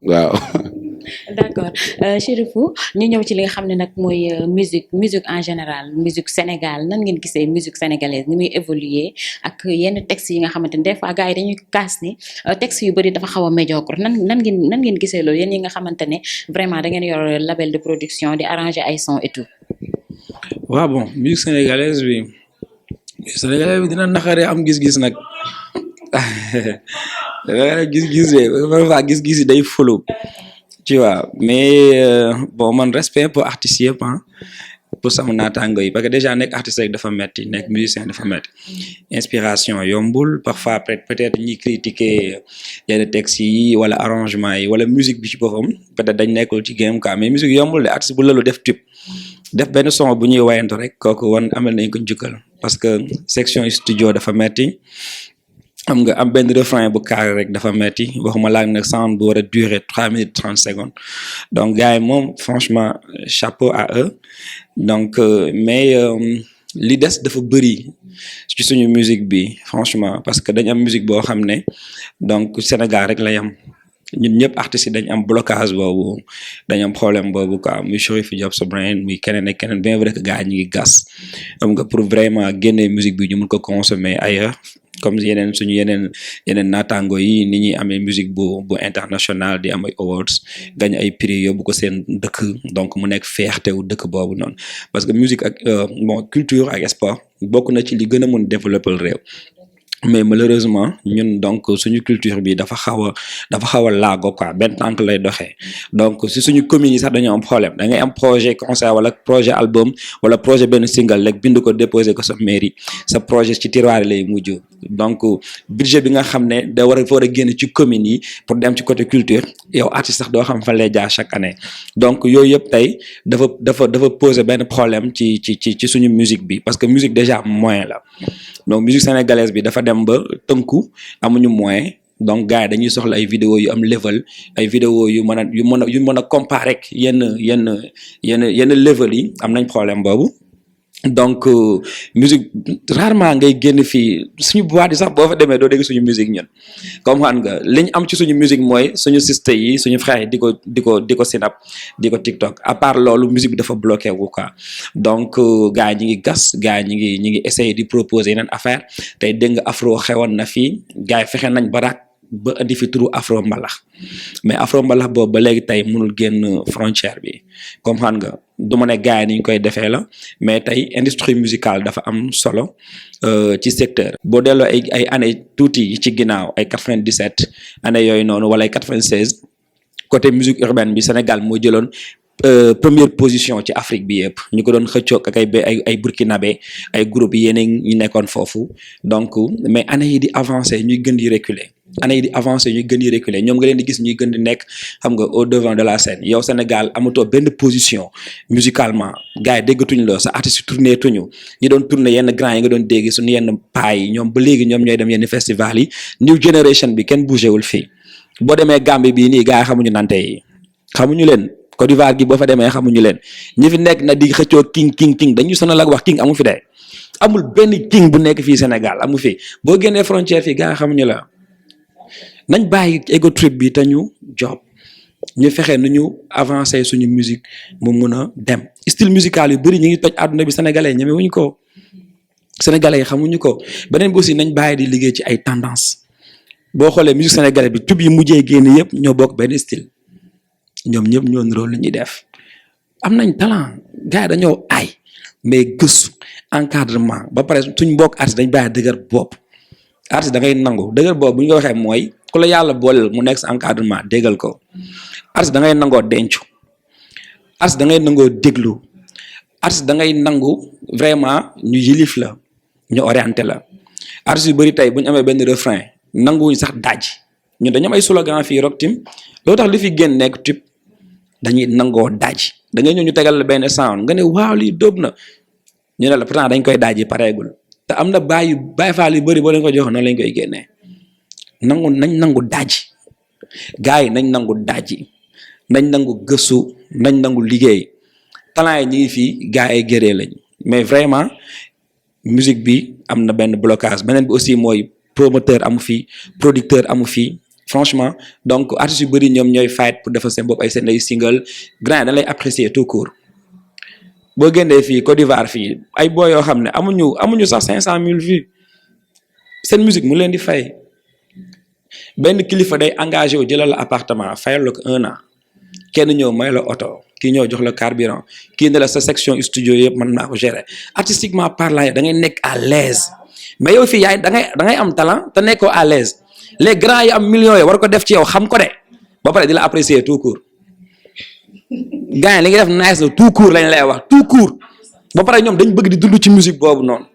waaw. d'accord Cherifou ñu ñëw ci li nga xam ne nag mooy musique en général musique Sénégal nan ngeen gisee musique sénégalaise ni muy évoluer ak yenn textes yi nga xamante ne des fois gars yi dañuy kaas ni textes yu bëri dafa xaw a médiocre nan ngeen gisee loolu yéen yi nga xamante ne vraiment da ngeen yor label de production di arranger ay son et tout. waaw bon musique sénégalaise bi dina naxaree am gis-gis nag gis-gis gis-gis yi day follow tu vois mais bon man respect pour artistes yëpp pour sama naataango yi parce que déjà nekk artiste rek dafa metti nekk musicien dafa metti inspiration yombul parfois peut-être ñi critiquer yenn textes yi wala arrangement yi wala musique bi ci boppam peut-être dañ nekkul ci game quoi mais musique yombul de artiste bu lalu def tube def benn son bu ñuy wayantu rek kooku wan amal nañ ko njukkal parce que section studio dafa metti am nga am benn refrain bu carré rek dafa metti waxuma laag nag sound bu war a durer 3 minutes 30 secondes donc gars yi moom franchement chapeau à eux donc mais li des dafa bëri ci suñu musique bi franchement parce que dañ am musique boo xam ne donc Sénégal rek la yam ñun ñëpp artistes yi dañ am blocage boobu dañ am problème boobu quoi muy Cherifou Diop sa brain muy keneen ak keneen bien vrai que gars yi ñu ngi gas xam nga pour vraiment génne musique bi ñu mun ko consommer ailleurs comme suñu yeneen naataango yi ni ñuy amee musique bu international di am ay awards gañ ay prix yóbbu ko seen dëkk donc mu nekk fierté wu dëkk boobu noonu parce que musique ak bon culture ak sport bokk na ci li gën a mun développer réew mais malheureusement ñun donc suñu culture bi dafa xaw a laago quoi benn tànk lay doxee donc si suñu communes yi sax dañoo am problème da ngay am projet concert wala projet album wala projet benn single rek bind ko déposer ko sa mairie sa projet ci tiroir lay mujj donc budget bi nga xam ne da war a génn ci communes yi pour dem ci côté culture yow artiste sax doo xam fan lay jaar chaque année donc yooyu yëpp tey dafa poser benn problème ci suñu musique bi parce que musique déjà moyen la donc musique sénégalaise bi dafa dem ba tënku amuñu moyen donc gars yi dañuy soxla ay vidéo yu am level ay vidéo yu mën a comparer rek yenn level yi am nañ problème boobu donc musique rarement ngay génn fii suñu boîte yi sax boo fa demee doo dégg suñu musique ñun comme xam nga liñ am ci suñu musique mooy suñu sister yi suñu frères yi di ko sinap di ko TikTok à part loolu musique bi dafa bloqué wu quoi donc gars yi ñi ngi gas gars yi ñi ngi essayer di proposer yeneen affaire tey dégg nga afro xewoon na fii gars yi fexe nañ ba indi fi turu afro mbalax mais afro mbalax boobu ba léegi tey mënul génn frontière bi comprendre nga du ma ne gars yi ni ñu koy defee la mais tey industrie musicale dafa am solo ci secteur boo delloo ay années tuuti ci ginnaaw ay 97 années yooyu noonu wala ay 96 côté musique urbaine bi Sénégal moo jëloon première position ci Afrique bi yëpp ñu ko doon xëccoog ak ay burkinabé ay groupe yeneen ñu nekkoon foofu donc mais année yi di avancer ñuy gën di reculer ñoom nga leen di gis ñuy gën di nekk xam nga au devant de la scène yow Sénégal amatoo benn position musicalement gars yi déggatuñ la sa artiste yi tourné tuñu ñi doon tourné yenn grand yi nga doon dégg suñu yenn paa yi ñoom ba léegi ñoom ñooy dem yenn festival yi new generation bi kenn bougé wul fii boo demee Gambie bii nii gars yi xamuñu nante yi xamuñu leen Côte d'Ivoire gi boo fa demee xamuñu leen ñi fi nekk na di xëccoo king dañuy sonal ak wax king amu fi de amul benn king bu nekk fii Sénégal amu fi boo génnee frontière fii gars yi xamuñu la nañ bàyyi ego trip bi te ñu job ñu fexe nu ñu avancer suñu musique mu mun a dem style musical yu bëri ñu ngi toj àdduna bi sénégalais ñeme wuñu ko sénégalais yi xamuñu ko beneen bi aussi nañ bàyyi di liggéey ci ay tendance boo xoolee musique sénégalais bi tub yi mujjee génn yëpp ñoo bokk benn style ñoom ñëpp ñoo niroo lu ñuy def am nañ talent gars yi dañoo aay mais gëstu encadrement ba pare suñ mbokk artiste dañ bàyyi dëgër bopp artiste da ngay nangu dëgër bopp bu ñu ko waxee mooy ku la yàlla booleel mu nekk sa encadrement déggal ko artiste da ngay nangoo dencu artiste da ngay nangoo déglu artiste da ngay nangu vraiment ñu yilif la ñu orienté la artiste yu bëri tey bu ñu amee benn refrain nanguwuñ sax daaj ñun dañu am ay slogan fii Rock Team loolu tax li fi génn nekk tube dañuy nangoo daaj da ngay ñëw ñu tegal la benn sound nga ne waaw lii dóob na ñu ne la pourtant dañ koy daaj yi pareegul te am na bàyyi faal yu bëri boo leen ko jox noonu lañ koy génnee nañ nangu daaj gars yi nañ nangu daaj nañ nangu gëstu nañ nangu liggéey talent yi ñu ngi fii gars yi gëree lañ mais vraiment musique bi am na benn blocage beneen bi aussi mooy promoteur amu fi producteur amu fi franchement donc artistes yu bëri ñoom ñooy fight pour defal seen bopp ay seen ay single grand dañ lay apprécier tout court boo génnee fii Côte d'Ivoire fii ay boy yoo xam ne amuñu sax 500 000 vues seen musique mu leen di fay benn kilifa day engagé wu jëlal la appartement fayal la ko 1 an kenn ñëw may la oto kii ñëw jox la carburant kii ne la sa section studio yëpp mën naa ko gérer artistiquement parlant da ngay nekk à l'aise mais yow fii yaay da ngay am talent te nekkoo à l'aise les grands yi am millions yi war ko def ci yow xam ko de ba pare di la apprécier tout court gars yi li nga def nice la tout court lañ lay wax tout court ba pare ñoom dañ bëgg di dund ci musique boobu noonu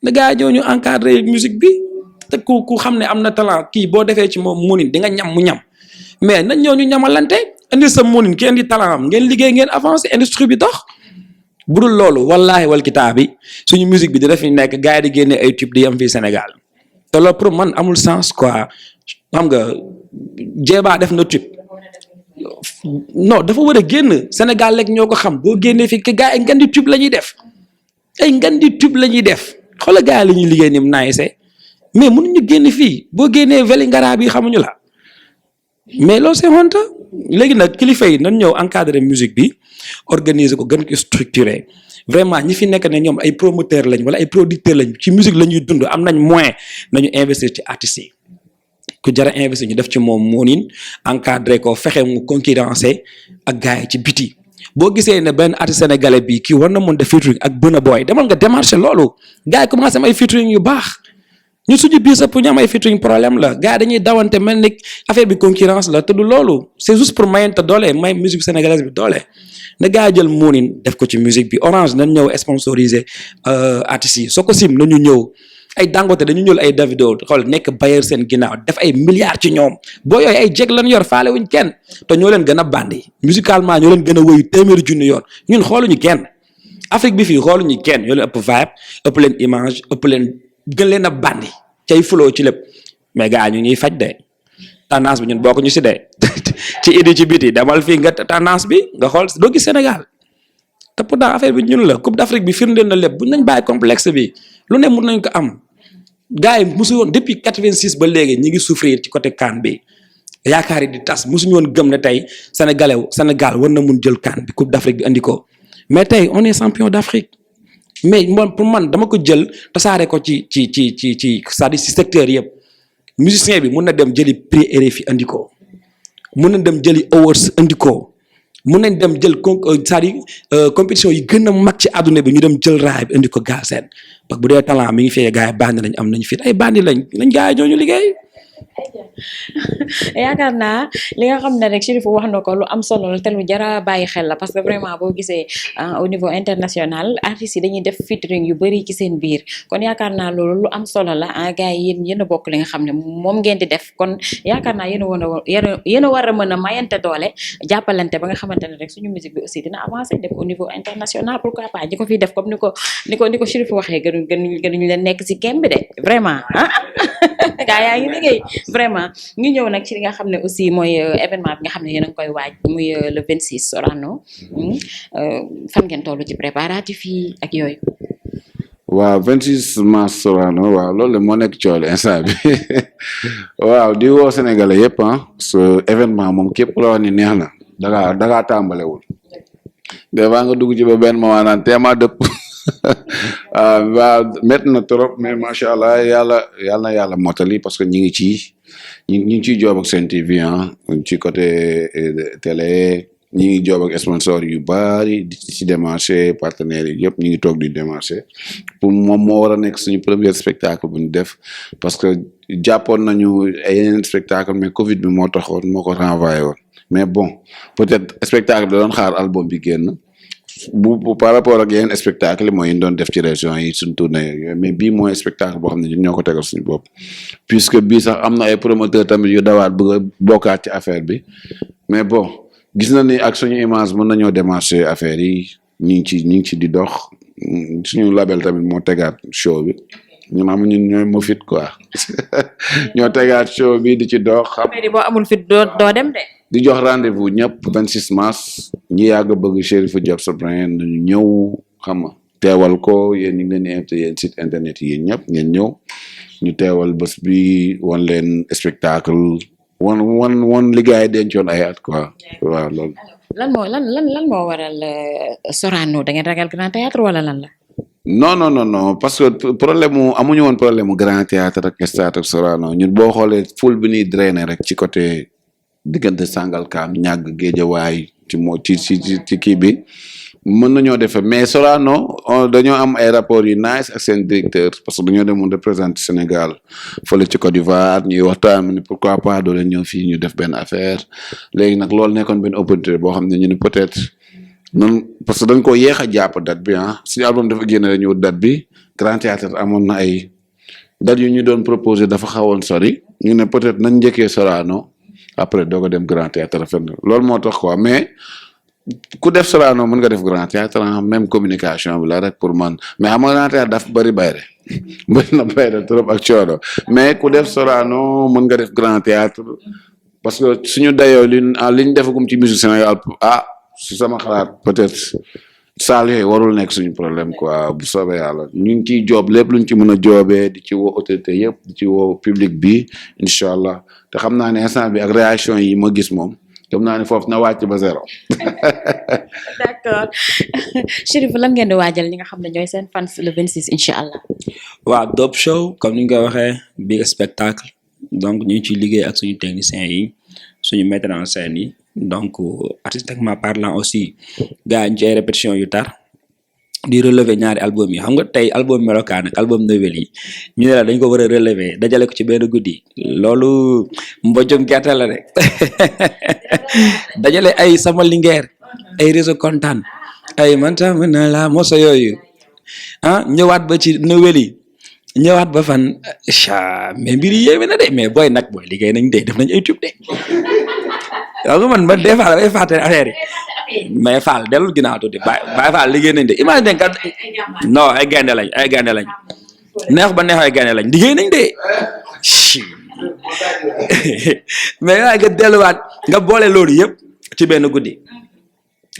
ne gars yi ñoo ñu encadré musique bi te ku xam ne am na talent kii boo defee ci moom munin di nga ñam mu ñam mais nañ ñoo ñu ñamalante indi sa munin ki indi talent am ngeen liggéey ngeen avancé industrie bi dox bu dul loolu wallaahi wal kitaabi suñu musique bi di def nekk gars yi di génne ay tube di yam fii Sénégal te loolu pour man amul sens quoi xam nga jeebaa def na tube non dafa war a génn Sénégal rek ñoo ko xam boo génnee fi que gars yi ngan di tube la ñuy def ay ngan di tube la ñuy def xoolal gars yi la ñuy liggéey ni mu naayise mais mënuñu génn fii boo génnee Vélingara bi xamuñu la mais loolu c'est honte léegi nag kilifa yi nañ ñëw encadrer musique bi organiser ko gën ko structurer vraiment ñi fi nekk ne ñoom ay promoteur lañ wala ay producteur lañ ci musique la ñuy dund am nañ moyen nañu investir ci artistes yi ku jara investir ñu def ci moom moonin encadrer ko fexe mu concurrencer ak gars yi ci biti boo gisee ne benn artiste sénégalais bi kii war na mën def featuring ak Burna Boy demal nga démarcher loolu gars yi commencé am ay featuring yu baax ñu suñu biir sax pour ñu am ay featuring problème la gars yi dañuy dawante mel ni affaire bi concurrence la te du loolu c'est juste pour mayante doole may musique sénégalaise bi doole na gars yi jël moonin def ko ci musique bi Orange nañ ñëw sponsoriser artistes yi soo ko sim nañu ñëw ay Dangote dañu ñëw ay Davido xool nekk bailleur seen ginnaaw def ay milliards ci ñoom boo yooyu ay jeg lañ yor faale wuñ kenn te ñoo leen gën a bandi musicalement ñoo leen gën a wëyu téeméeri junni yoon ñun xooluñu kenn Afrique bi fii xooluñu kenn ñoo leen ëpp vibe ëpp leen image ëpp leen gën leen a bandi cay flow ci lépp mais gars ñu ñuy faj de tendance bi ñun bokk ñu si de ci idi ci biti demal fii nga tendance bi nga xool doo gis Sénégal te pourtant affaire bi ñun la Coupe d'Afrique bi firndeel na lépp buñ nañ bàyyi complexe bi lu ne mun nañ ko am gars yi mosu woon depuis 86 ba léegi ñi ngi souffrir ci côté CAN bi yaakaar yi di tas mosuñu woon gëm ne tey Sénégal war na mun jël CAN bi Coupe d'Afrique bi andi ko mais tey on est champion d'Afrique mais man pour man dama ko jël tasaare ko ci c'est-à-dire ci secteur yëpp musicien bi mun na dem jëli prix RFI andi ko mun na dem jëli awards andi ko mun nañ dem jël c'est-à-dire compétition yi gën a mag ci àdduna bi ñu dem jël raay bi andi ko Galsen parce que bu dee talent mi ngi fee gars yi bandi lañ am nañ fit ay bandi lañ gars yi ñoo ñu liggéey. yaakaar naa li nga xam ne rek Cherifou wax na ko lu am solo la te lu jara bàyyi xel la parce que vraiment boo gisee au niveau international artistes yi dañuy def featuring yu bëri ci seen biir kon yaakaar naa loolu lu am solo la gars yi yéen a bokk li nga xam ne moom ngeen di def kon yaakaar naa yéen a war a mën a mayante doole jàppalante ba nga xamante ne rek suñu musique bi aussi dina avancer dem au niveau international pourquoi pas ñi ko fiy def comme ni ko Cherifou waxee gënuñu leen nekk si kem bi de vraiment gaa yaa ngi liggéey vraiment ñu ñëw nag ci li nga xam ne aussi mooy événement bi nga xam ne yéen a ngi koy waaj muy le 26 Sorano fan ngeen toll ci préparatifs yi ak yooyu. waaw 26 mars Sorano waaw loolu moo nekk coole instant bi waaw di woo Sénégalais yëpp ce événement moom képp la wax ni neex na dangaa tàmbalewul des fois nga dugg ci ba benn moment naan teema dëpp waaw métti na trop mais macha allah yàlla motali parce que ñi ngi ciy joob ak Sen TV ci côté télé ñi ngi joob ak sponsor yu bari di ci démarché partenaires yi yëpp ñi ngi toog di démarché pour moom moo war a nekk suñu premier spectacle bu ñu def parce que jàppoon nañu ay yeneen spectacle mais Covid bi moo taxoon moo ko renvoyé woon mais bon peut-être spectacle da doon xaar album bi génn bu par rapport ak yeneen spectacle mooy ñu doon def ci région yi suñ tournée yooyu mais bii mooy spectacle boo xam ne ñun ñoo ko tegal suñu bopp puisque bii sax am na ay promoteur tamit yu dawaat bëgg a bokkaat ci affaire bi mais bon gis na ni ak suñu image mën nañoo démarcher affaire yi ñu ngi ci di dox suñu label tamit moo tegaat show bi ñun am ñun ñooy mo fit quoi ñoo tegaat show bi di ci dox xam boo amul fit doo dem de di jox rendez-vous ñëpp 26 mars ñi yàgg bëgg Cherifou Job sa brain nañu ñëw xam nga teewal ko yéen ñu ngi leen di invité yéen site internet yi yéen ñëpp ngeen ñëw ñu teewal bés bi wan leen spectacle wan liggéey dencoon ay at quoi waaw loolu. lan moo waral Sorano da ngeen ragal grand théâtre wala lan la. non parce que amuñu woon problème mu grand théâtre ak stade Sorano ñun boo xoolee ful bi ñuy drainer rek ci côté diggante Sangalkam ñàgg Géejawaay ci kii bi mën nañoo defee mais Sorano dañoo am ay rapports yu nice ak seen directeur parce que dañoo demoon représenter Sénégal fële ci Côte d'Ivoire ñuy waxtaan ni pourquoi pas doo leen ñëw fii ñu def benn affaire léegi nag loolu nekkoon benn opportunité boo xam ne ñu ni peut-être noonu parce que dañ ko yéex a jàpp date bi suñu album dafa génne rek ñu wut date bi Grand Théâtre amoon na ay date yu ñu doon proposé dafa xawoon sori ñu ne peut-être nañ njëkkee Sorano après doo ko dem Grand Théâtre fenn loolu moo tax quoi mais ku def Sorano mën nga def Grand Théâtre même communication bi la rek pour man mais xam nga Grand Théâtre daf bëri bayre bëri na bayre trop ak coono mais ku def Sorano mën nga def Grand Théâtre parce que suñu dayoo liñ defagum ci musique Sénégal si sama xalaat peut-être saal yooyu warul nekk suñu problème quoi bu soobee yàlla ñu ngi ciy joob lépp luñ ci mën a joobee di ci woo autorité yëpp di ci woo public bi incha allah te xam naa ne instant bi ak réaction yi ma gis moom xam naa ne foofu na wàcc ba zéro. d'accord Cherifou lan ngeen di waajal ñi nga xam ne ñooy seen fans le 26 incha allah. waaw Dope Show comme ni nga ko waxee big spectacle donc ñu ngi ciy liggéey ak suñu techniciens yi suñu metteur en scène yi. donc artistiquement parlant aussi gars yi ñu ci ay répétition yu tar di relever ñaari album yi xam nga tey album melokaan ak album nouvelle yi ñu ne la dañ ko war a relever dajale ko ci benn guddi loolu mbojum gerte la rek dajale ay sama lingeer ay réseau kontaan ay man tam na la moso yooyu ñëwaat ba ci nouvelle yi ñëwaat ba fan mais mbir yi yéeme na de mais booy nag booy liggéey nañ de def nañ ay tube de waaw nga man des fois damay fàtte affaire yi mais Fall dellu ginnaaw tuuti Baye Fall liggéey nañ de imagine kat non ay gaynde lañ neex ba neex ay gaynde lañ liggéey nañ de mais waaye nga delluwaat nga boole loolu yëpp ci benn guddi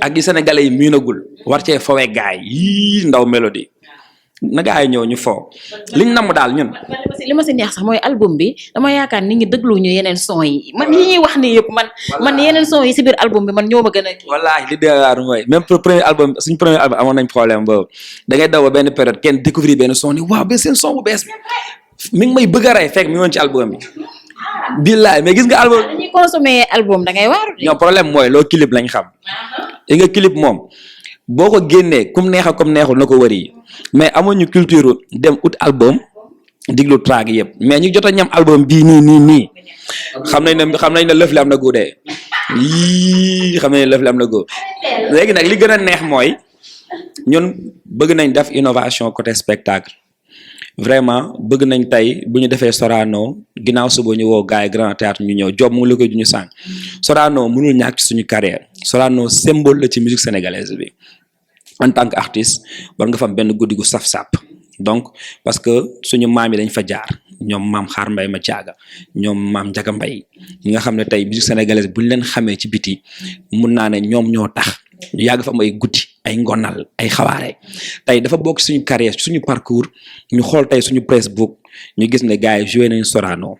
ak yi sénégalais yi miinagul war cee fowee gaay yi ndaw mélodie na gaa yi ñëw ñu foo liñ namm daal ñun. li ma si neex sax mooy album bi dama yaakaar nit ñi déglu ñu yeneen son yi man yi ñuy wax ni yëpp man yeneen son yi si biir album bi man ñoo ma gën a kii. wallaahi li deewaar mooy même premier album suñ premier album amoon nañ problème boobu da ngay daw ba benn période kenn découvrir benn son ni waaw ba seen son bu bees bi mi ngi may bëgg a rey fekk mi ngi woon ci album bi. billaay mais gis nga album. dañuy consommer album da ngay waaru. ñoom problème mooy loo clip lañ xam. yi nga clip moom. boo ko génnee comme neexa comme neexul na ko wari mais amuñu culture dem ut album diglu track yëpp mais ñu jot a ñam album bii nii xam nañ ne lëf li am na góode yii xam nañ ne lëf li am na góode léegi nag li gën a neex mooy ñun bëgg nañ def innovation côté spectacle vraiment bëgg nañ tey bu ñu defee Sorano ginnaaw suba ñu woo gars yi Grand Théâtre ñu ñëw job mu ngi la koy ju ñu sànq Sorano mënul ñàkk ci suñu carrière Sorano symbole la ci musique sénégalaise bi en tant que artiste war nga fa am benn guddi gu saf-sap donc parce que suñu maam yi dañ fa jaar ñoom maam xaar mbay ma caaga ñoom maam njaga mbay ñi nga xam ne tey musique sénégalaise buñ leen xamee ci biti mun naa ne ñoom ñoo tax ñu yàgg fa am ay guddi ay ngonal ay xawaare tey dafa bokk suñu carrière suñu parcours ñu xool tey suñu Facebook ñu gis ne gars yi joué nañu Sorano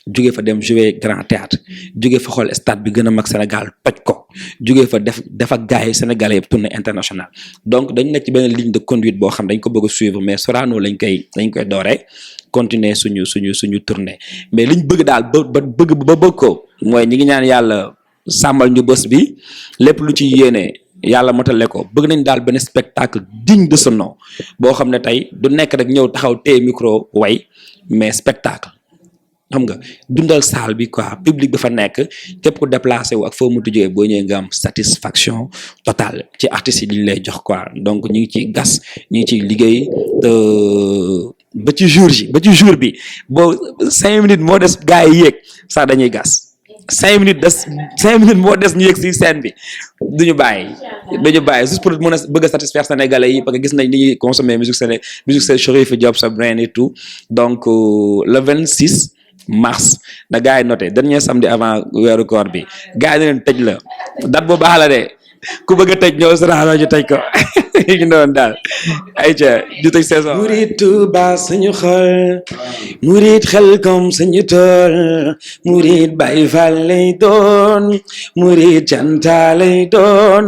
jóge fa dem jouer Grand Théâtre jóge fa xool stade bi gën a mag Sénégal toj ko jóge fa def ak gars yi sénégalais yëpp tournée internationale donc dañ nekk ci benn ligne de conduite boo xam dañ ko bëgg a suivre mais Sorano lañ koy dooree continuer suñu tournée mais liñ bëgg daal ba bëgg ko mooy ñi ngi ñaan yàlla sàmmal ñu bés bi lépp lu ci yéene yàlla motale ko bëgg nañ daal benn spectacle digne de ce nom boo xam ne tey du nekk rek ñëw taxaw téye micro way mais spectacle xam nga dundal salle bi quoi public dafa nekk képp ku déplacé wu ak foo mu tujjee boo ñëwee nga am satisfaction totale ci artistes yi liñ lay jox quoi donc ñu ngi ciy gas ñu ngi ciy liggéey ba ci jour bi boo 5 minutes moo des gars yi yéeg sax dañuy gas 5 minutes moo des ñu yéeg si scène bi duñu bàyyi juste pour mën a bëgg a satisfaire sénégalais yi parce que gis nañ ni ñuy consommer musique Cherifou Diop sa brain et tout donc le 26 mars na gars yi noté dernier samedi avant weeru koor bi gars yi ne leen tëj la date bu baax la de ku bëgg a tëj ñëw Sorano ñu tëj ko ngi noonu daal ayca ju tëj saison. murid Tuuba suñu xol murid Xelkom suñu tool murid Baay Faal lay doon murid canta lay doon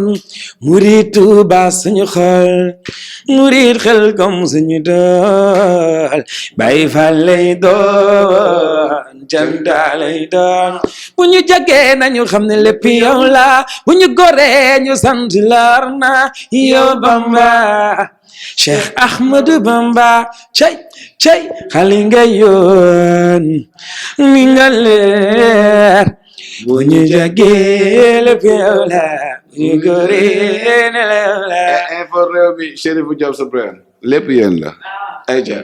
murid Tuuba suñu xol murid Xelkom suñu tool Baay Faal lay doon canta lay doon bu ñu jagee nañu xam ne lépp yow la bu ñu goree ñu sant lar na yow Bamba Cheikh Ahmadou Bamba cey xali nga yoon mi nga leer bu ñu jagee lépp yow la bu ñu goree ne yow la info Rewmi Cherifou Diop sa lépp yéen la ayca